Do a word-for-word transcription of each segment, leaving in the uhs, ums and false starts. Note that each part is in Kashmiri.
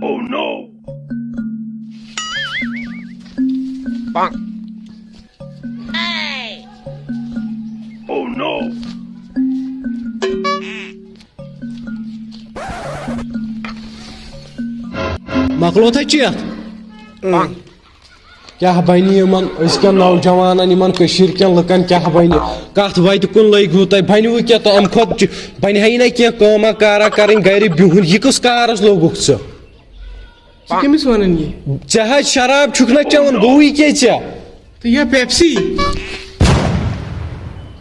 Oh no! Oh no! مۄکلو تھا چیتھ؟ کیٛاہ بَنہِ یِمَن أزکٮ۪ن نوجوانَن، یِمَن کٔشیٖرِ کٮ۪ن لُکَن کیٛاہ بَنہِ؟ کَتھ وَتہِ کُن لٔگِو تۄہہِ؟ بَنِوٕ کیٛاہ تہٕ اَمہِ کھۄتہٕ چھُ، بَنہِ ہا یہِ نہ کینٛہہ کٲمہ کارا کَرٕنۍ، گَرِ بِہُن۔ یہِ کُس کارَس لوٚگُکھ ژٕ؟ ژٕ کٔمِس وَنان یہِ؟ ژےٚ حظ شراب چھُکھ نہ چٮ۪وان، گوٚوُے کیٛاہ ژےٚ؟ تہٕ یا پیپسی۔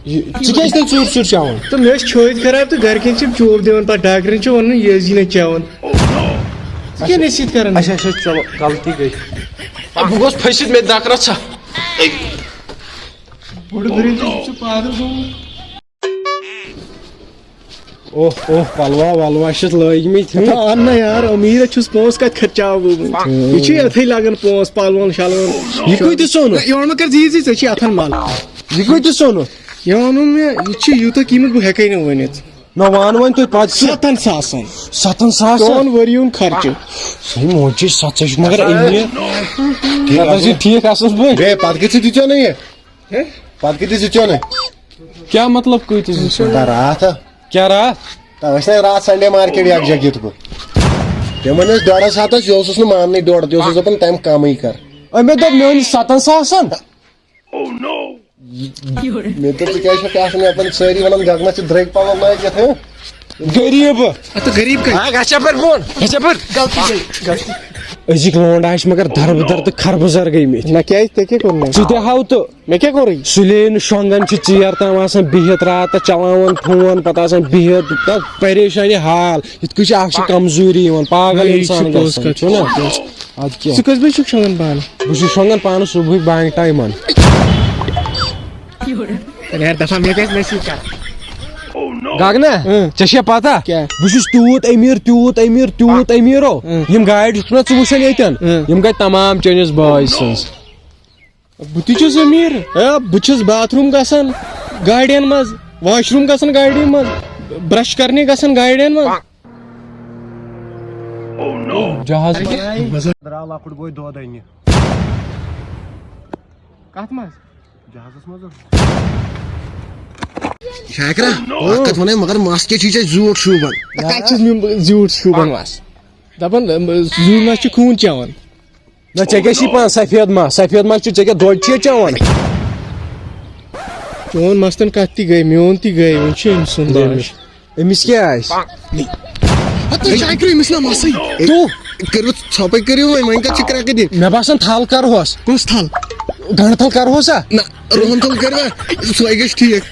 یہِ، ژٕ کیٛازِ تیٚلہِ ژوٗر ژوٗر چٮ۪وان؟ تہٕ مےٚ ٲسۍ چھٲتۍ خراب تہٕ گرِکٮ۪ن چھِم چوب دِوان، پتہٕ ڈاکٹرن چھِ وَنان، یہِ ٲسۍ زی نہٕ چٮ۪وان۔ ژٕ کیٛاہ نصیحت کران؟ اچھا، اچھا، چلو، غلطی گٔے۔ آ، بہٕ گوس پھٔسِتھ، مےٚ دکھ رژھا۔ بُڈٕ بٔرِتھ چھُ پاگل گوٚمُت۔ اوہ، اوہ، پلوا ولوا چھِس لٲگۍ مٕتۍ۔ ہتہ اَن نہ یار، أمیٖر چھُس، پونٛسہٕ کتہِ خرچاوٕ بہٕ؟ یہِ چھُ یتھے لگان پونٛسہٕ، پلون شلون۔ یہِ کۭتِس اوٚنُتھ؟ یہِ وَن مہ کر زیٖٹھۍ زیٖٹھۍ، ژےٚ چھی اتھن مل۔ یہِ کۭتِس اوٚنُتھ؟ یہِ ووٚنُم مےٚ، یہِ چھُ یوٗتاہ قۭمتھ بہٕ ہٮ۪کے نہٕ ؤنِتھ۔ نہ وَن وۄنۍ تُہۍ پتہٕ تہِ۔ ستن ساسن۔ ستن ساسن؟ ژون ؤرۍ یُن خرچہٕ۔ ہے موجی ستھ، ژےٚ چھُکھ مگر أمیٖر۔ ٹھیٖک، ٹھیٖک اصل پٲٹھۍ۔ ہے پتہٕ کۭتِس دیُت ژےٚ نہٕ یہِ؟ ہے؟ پتہٕ کۭتِس دیُت ژےٚ نہٕ؟ کیٛاہ مطلب کۭتِس دیُت؟ تَتھ راتھ ہا۔ کیٛاہ راتھ؟ تَتھ ٲسۍ نہ راتھ سنڈے مارکیٹ یکجا کیُتھ پٲٹھۍ۔ تِمن ٲسۍ ڈۄڈس ہتس، یہِ اوسُس نہٕ ماننٕے ڈۄڈ، تہِ اوسُس دپان تمہِ کمٕے کر۔ أمۍ مےٚ دوٚپ مےٚ ؤنۍ ستن ساسن۔ مےٚ دوٚپ ژٕ کیٛازِ چھکھ آسان یپٲرۍ سٲری ونان گگنس چھِ درٛگۍ پلو لٲگِتھ، ہہ؟ غریٖب۔ اَتھ غریٖب کَتہِ؟ آ، گژھ یپٲرۍ بۄن، گژھ یپٲرۍ۔ غلطی گٔے، غلطی۔ أزِکۍ لونڈ آسہِ مگر دربٕدر تہٕ خربٕزر گٔمٕتۍ۔ نہ کیٛازِ، ژےٚ کیٛاہ کوٚر مےٚ؟ ژٕ تہِ ہاو تہٕ۔ مےٚ کیٛاہ کوٚرُے؟ سُلے نہٕ شۄنٛگان چھِ ژیر تام آسان بِہِتھ راتس، چلاوان فون، پتہٕ آسان بِہِتھ، تتھ پریشانی حال۔ یِتھ کٔنۍ چھِ اکھ چھِ کمزوری یِوان، پاگل ہے، یہِ چھِ انسان پوٚز گژھان، کتھ، چھُنہ؟ یہِ چھِ پوٚز۔ ادٕ کیٛاہ؟ ژٕ کٔژِ بجہِ چھُکھ شۄنٛگان پانہٕ؟ بہٕ چھُس شۄنٛگان پانہٕ صبحٕکۍ بانگہِ ٹایمن۔ یار دپان مےٚ کیٛازِ نصیب کر؟ گگنا، اۭں۔ ژےٚ چھےٚ پتہ؟ کیٛاہ؟ بہٕ چھُس تیوٗت أمیٖر، تیوٗت أمیٖر، تیوٗت أمیٖرو، اۭں۔ یِم گاڑِ چھُکھ نہ ژٕ وٕچھان ییٚتٮ۪ن؟ اۭں۔ یِم گٔے تمام چٲنِس بٲے سٕنٛز۔ بہٕ تہِ چھُس أمیٖر۔ ہے، بہٕ چھُس باتھ روٗم گژھان گاڑٮ۪ن منٛز، واش روٗم گژھان گاڑِ منٛز، برش کرنہِ گژھان گاڑٮ۪ن منٛز۔ جہاز۔ درٛاو لۄکُٹ بوے دۄد اننہِ۔ کتھ منٛز؟ جہازس منٛز۔ شاکرا، اکھ کتھ ونے، مگر مس کیٛاہ چھی ژےٚ زیوٗٹھ شوٗبان؟ کتہِ چھُس مےٚ زیوٗٹھ شوٗبان مس؟ دپان، زیوٗٹھ مس چھُ خوٗن چٮ۪وان۔ نہ، ژےٚ کیٛاہ چھی پانہٕ سفید مس؟ سفید مس چھُ، ژےٚ کیٛاہ دۄد چھے چٮ۪وان؟ چون مستن کتھ تہِ گٔے، میون تہِ گٔے، وۄنۍ چھُ أمۍ سُنٛد لاش۔ أمِس کیٛاہ آسہِ؟ ہتہٕ شاکرِ أمِس نا مسٕے۔ تو کٔرِو ژھۄپے کٔرِو وۄنۍ، وۄنۍ کتھ چھِ کرٛٮ۪کہٕ دِنۍ؟ مےٚ باسان تھل کرہوس۔ کُس تھل؟ گنڈٕ تھل کرہوسا؟ نہ، رُہن تھل کٔرِوا؟ سۄے گژھِ ٹھیٖک۔